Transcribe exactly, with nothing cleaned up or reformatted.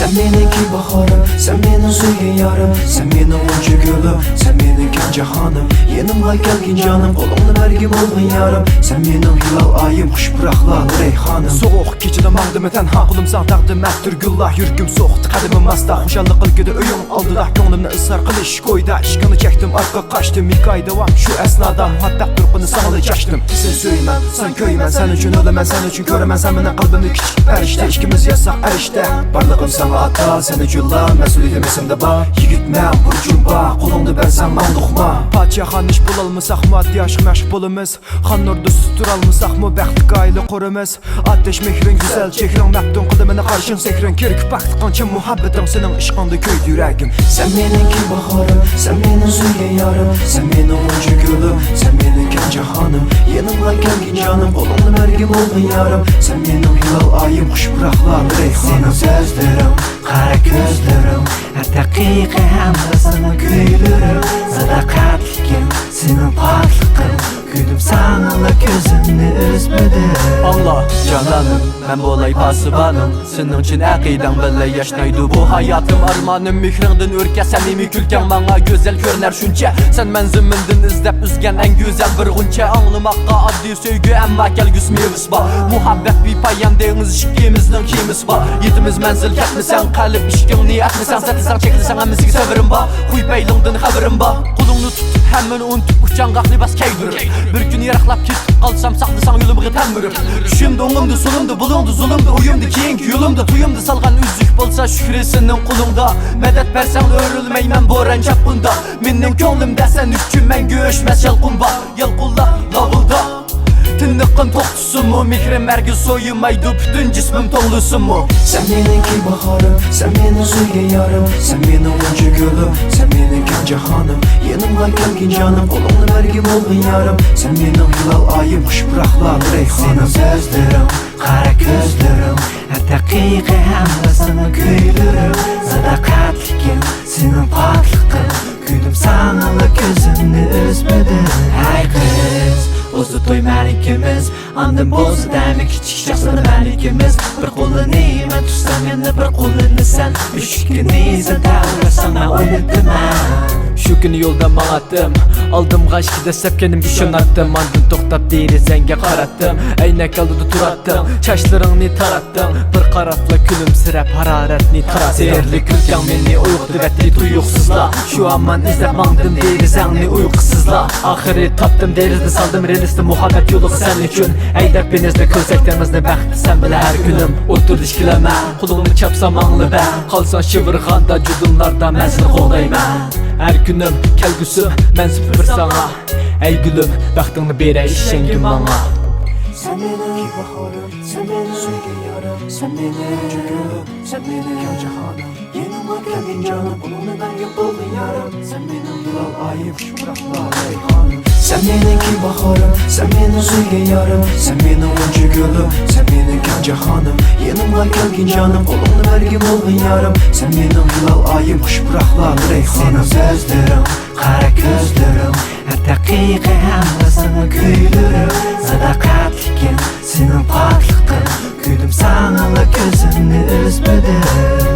سەن مېنىڭكى باھارىم، سەن مېنىڭ سۆيگەن يارىم، سەن مېنىڭ غۇنچە گۈلۈم، سەن مېنىڭ كەڭ جاھانىم. يېنىمغا كەلگىن جانىم، قولۇڭنى بەرگىن بولغىن يارىم. سەن مېنىڭ ھىلال ئايىم، خۇش پۇراقلار رەيھانىم. سوغۇق كېچىدە ماڭدىممۇ تەنھا، قولۇم ساڭا تەقدىم ئەتىر گۈللا. يۈرىكىم سوقتى قەدىمىم ئاستا، خۇشاللىق ئىلكىدە ئۆيۈڭ ئالدىدا. كۆڭلۈمنى ئىزھار قىلىش كويىدا، ئىشقىڭنى چەكتىم ئارقا قاچتىم. ھېكايە داۋام شۇ ئەسنادا، مۇھەببەت دۇرقىنى ساڭىلا چاچتىم. سېنى سۆيىمەن، سەن كۆيىمەن، سەن ئۈچۈن ئۆلىمەن، سەن ئۈچۈن كۆرىمەن سەن مېنىڭ قەلبىمنى كىچىك پەرىشتە. ئىككىمىز ياساق ئەرشتە، بارلىقىم ساڭا ئاتا، سەن ئۈچۈنلا مەسئۇلىيىتىم ئېسىمدە بار. يىگىتمەن، بۇرچۇم بار، قولۇڭنى بەرسەڭ ماڭا لوقما. پادىشاھخانا ئىش بولالمىساقمۇ، ئاددىي ئاشىق مەشۇق بولىمىز. خان نۇردا سۈت تۇرالمىساقمۇ، بەختلىك ئائىلە قۇرىمىز. ئاتەش مېھرىڭ گۈزەل چېھرىڭ، مەپتۇن قىلدى مېنى قارشىڭ سېھرىڭ. كىرىك پاكلىقىڭ، چىن مۇھەببىتىڭ، سېنىڭ ئىشقىڭدا كۆيدى يۈرەكىم. سەن مېنىڭكى باھارىم، سەن مېنىڭ سۆيگەن يارىم، سەن مېنىڭ غۇنچە گۈلۈم، سەن مېنىڭ كەڭ جاھانىم. يېنىمغا كەلگىن جانىم، قولۇڭنى بەرگىن بولغىن يارىم. سەن مېنىڭ ھىلال ئايىم، خۇش پۇراقلار رەيھانىم. سېنىڭ سۆزلىرىڭ، قارا كۆزلىرىڭ، ھەر دەقىقە ھەمراھ ساڭا كۈيلىرىم. ساداقەتلىكىم، سېنىڭ پاكلىقىڭ، كۈندە ساڭىلا كۆزۈمنى ئۈزمىدىم. ئاڭلا جانانىم، مەن بولاي پاسىبانىڭ، سېنىڭ چىن ئەقىدەڭ بىلەن ياشنايدۇ بۇ ھاياتىم. ئارمانىم مېھرىڭدىن ئۆركەش، سەمىمىي كۈلكەڭ ماڭا گۈزەل كۆرۈنەر شۇنچە. سەن مەنزىل مەندىن ئىزدەپ ئۈزگەن ئەڭ گۈزەل بىر غۇنچە. ئاڭلىماققا ئاددىي سۆيگۈ، ئەمما كەلگۈسى مېۋىسى بار. مۇھەببەت بىپايان دېڭىز، ئىككىمىزنىڭ كېمىسى بار. يېتىمىز مەنزىل، كەتمىسەڭ قەلب ئىشىكىڭنى، ئەتمىسەڭ، سەتلىسەڭ، چەكلىسەڭ، ھەممىسىگە سەۋرىم بار. خۇي پەيلىڭدىن خەۋىرىم بار. قولۇڭنى تۇتۇپ، ھەممىنى ئۇنتۇپ، ئۇچ ياڭاق لىباس كىيدۈرۈپ، بىر كۈن يىراقلاپ كېتىپ قالسام، ساقلىساڭ يولۇمغا تەلمۈرۈپ. چۈشۈمدە، ئوڭۇمدا، سولۇمدا، بۇلۇڭدا، زۇلۇمدا، ئويۇمدا، كېيىنكى يولۇمدا، تويۇمدا سالغان ئۈزۈك بولسا شۈكرى سېنىڭ قولۇڭدا. مەدەت بەرسەڭ ئۆرۈلمەيمەن بوران چاپقۇندا. مېنىڭ كۆڭلۈمدە سەن ئۈچۈن مەڭگۈ ئۆچمەس يالقۇن بار. يالقۇنلاپ لاۋۇلدا، تىنىقىم توختىسىمۇ، مېھرىم ھەرگىز سويۇمايدۇ، پۈتۈن جىسمىم توڭلىسىمۇ. سەن مېنىڭكى باھارىم، سەن مېنىڭ سۆيگەن يارىم، سەن مېنىڭ غۇنچە گۈلۈم، سەن مېنىڭ كەڭ جاھانىم. يېنىمغا كەلگىن جانىم، قولۇڭنى بەرگىن بولغىن يارىم. سەن مېنىڭ ھىلال ئايىم، خۇش پۇراقلار رەيھانىم. سېنىڭ سۆزلىرىڭ، قارا كۆزلىرىڭ، ھەر دەقىقە ھەمراھ ساڭا كۈيلىرىم. ساداقەتلىكىم، سېنىڭ پاكلىقىڭ، كۈندە ساڭىلا كۆزۈمنى ئۈزمىدىم. ھەي قىز، بولسا توي مەرىكىمىز، ئاندىن بولسا دەمى كىچىك شاھزادە مەلىكىمىز. بىر قولىنى مەن تۇتسام، يەنە بىر قولىنى سەن، ئۈشكىنى سەن تەۋرەسەڭ مەن ئوينىتىمەن. شۇ كۈنى يولدا ماڭاتتىم، ئالدىمغا ئىككى دەسسەپ كەينىمگە شۇناتتىم. ئاندىن توختاپ دېرىزەڭگە قاراتتىم. ئەينەك ئالدىدا تۇراتتىڭ، چاچلىرىڭنى تاراتتىڭ. بىر قاراپلا كۈلۈمسىرەپ ھارارەتنى تاراتتىڭ. سېھىرلىك كۈلكەڭ مېنى ئويغىتىۋەتتى تۇيۇقسىزلا. شۇ ھامان ئىزدەپ ماڭدىم دېرىزەڭنى ئۇيقۇسىزلا. ئاخىرى تاپتىم دېرىزىنى، سالدىم رېلىسنى مۇھەببەت يولىغا سەن ئۈچۈن. ھەيدەپ دېڭىزنى كۆرسەك دېڭىزنى بەخت سەن بىلەن ھەر كۈنۈم. ئولتۇر ئىككىلەنمە، قولۇڭنى چاپسام ئاڭلىۋەر. قالساڭ شىۋىرغاندا جۇدۇنلاردا مەنزىل قوغدايمەن. ھەر كۈنۈم كەلگۈسۈم مەنزىل بىر ساڭا. ئەي گۈلۈم، بەختىڭنى بېرەي ئىشەنگىن ماڭا. سەن مېنىڭ باھارىم، سەن مېنىڭ سۆيگەن يارىم، سەن مېنىڭ كۆڭلۈم، سەن مېنىڭ كەڭ جاھانىم. يېنىمغا كەلگىن جانىم، قولۇڭنى بەرگىن بولغىن يارىم. سەن مېنىڭ ھىلال ئايىم، خۇش پۇراقلار رەيھانىم. سەن مېنىڭكى باھارىم، سەن مېنىڭ سۆيگەن يارىم، سەن مېنىڭ غۇنچە گۈلۈم، سەن مېنىڭ كەڭ جاھانىم. يېنىمغا كەلگىن جانىم، قولۇڭنى بەرگىن بولغىن يارىم. سەن مېنىڭ ھىلال ئايىم، خۇش پۇراقلار رەيھانىم. سېنىڭ سۆزلىرىڭ، قارا كۆزلىرىڭ، ھەر دەقىقە ھەمراھ ساڭا كۈيلىرىم. ساداقەتلىكىم، سېنىڭ پاكلىقىڭ، كۈندە ساڭىلا كۆزۈمنى ئۈزمىدىم.